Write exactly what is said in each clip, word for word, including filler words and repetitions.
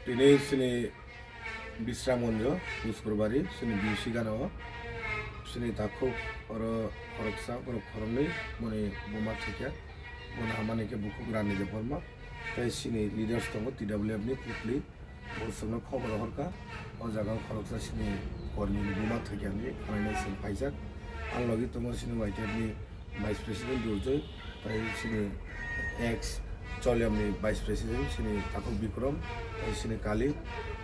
Tini sini Bisram Monjo, Uskurbari, sini B C gana o, sini takhuk oro khoroksa, borok khoroknwi, boni buma thwikya, boni hamani khe bukhuk Rani Debbarma, tei sini leaders tongo T W F ni Putli, bo chwngno khobor rohorkha, o jaga o khoroksa sini kormi ni buma thwikya hinwi khwnainai chwng phaijak. Ang logi tongo sini Y T F ni Vice President Durjoy, tei sini ex Choliam ni Vice President sini Takhuk Bikrom, tei sini Kali,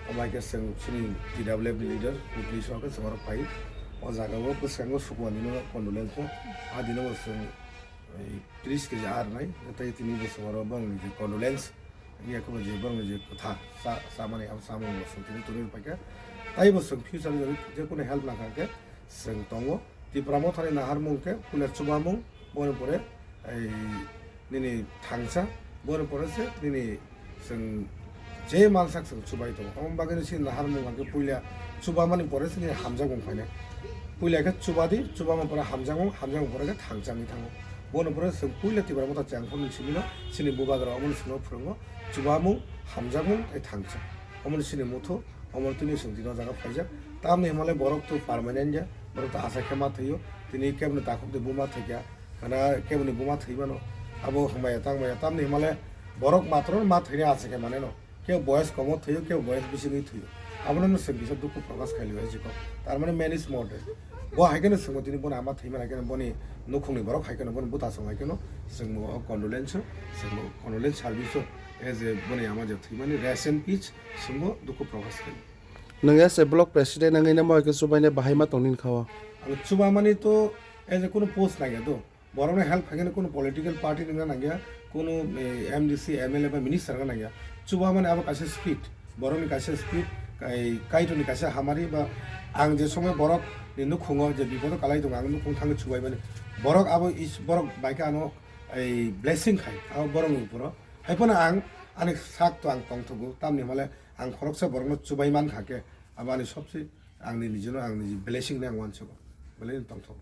amai khe chwng sini T W F ni leader, Putli sohor khe chwng oro phai. O jaga o bwskango Sukwani no condolence no, a dino bo chwng, ei, tris kg ar nai, tei tini bo chwng oro bongni je condolence, wngya khe bo je bongni je kwtha cha, chamani, abo chamung bo chwng tini tuni paikha. Tai bo chwng future o je, je kono help nangkha khe chwng tongo. Tipra Mothani naharmung khe puila chubamung, boni pore ei nini thangsa, boni pore se nini chwng je mansak chwng chubai tongo. Omo bagwino chini naharmung hwnkhe puila chubamani pore se nini hamjakmung phainai. Puila khe chubadi, chubama pore hamjakmung, hamjakmung pore khe thangsa wngwi thango. Boni pore chwng puila Tipra Motha chengphurni simino chini bubagra omono chwngno phwrwngo chubamung, hamjakmung tei thangsa. Omono chini muthu. Omo tini chwng tini o jaga phaijak. Tamni hwnmale borok to permanent ya, borok to acha khe ma thwio. Tini keboni takhuk ni buma thwikya, kana keboni buma thwi mano. Abo hwnmaya tangmaya. Tamni hwnmale borok matro ma thwini acha khe maneno. Kebo boyes komo thwio, kebo boyes bisingwi thwio. Abono no chwng kisa dukhu prokash khailio hai jikok. Tar mane man is more dead. Bo hai kheno chwngbo tini bono ama thwi mano, hai kheno boni nukhungni borok hai kheno boni buta chwng hai kheno chwngbo o condolence o, chwngbo condolence service o, as a boni ama je thwimani rest in peace. Chwngbo dukhu prokash khaio. Nwng as a block president wngwi namo hai khe chubainai bahai ma tong nini kha o? Ang chubamani to as a kunu post nangya do. Borokno help khaikhe kunu political party wngna nangya, kunu, eh, M D C, M L A ba minister wngna nangya. Chubamani abo kaisa speed, borokni kaisa speed, kai-, Kaitorni kaisa hamari ba ang je somoi borok ni nukhungo je bipodo kalai tongo, ang nukhung thangwi chubaimani. Borok abo is-, borok bai khe ano, ei, blessing khai, abo borokni uporo. Haiphano ang ani sak to ang tongthogo, tamni hwnmale ang khoroksa borokno chubai man kha khe, abo ani sobse angni nijino ang niji blessing hinwi ang uansugo, belai no tongthok.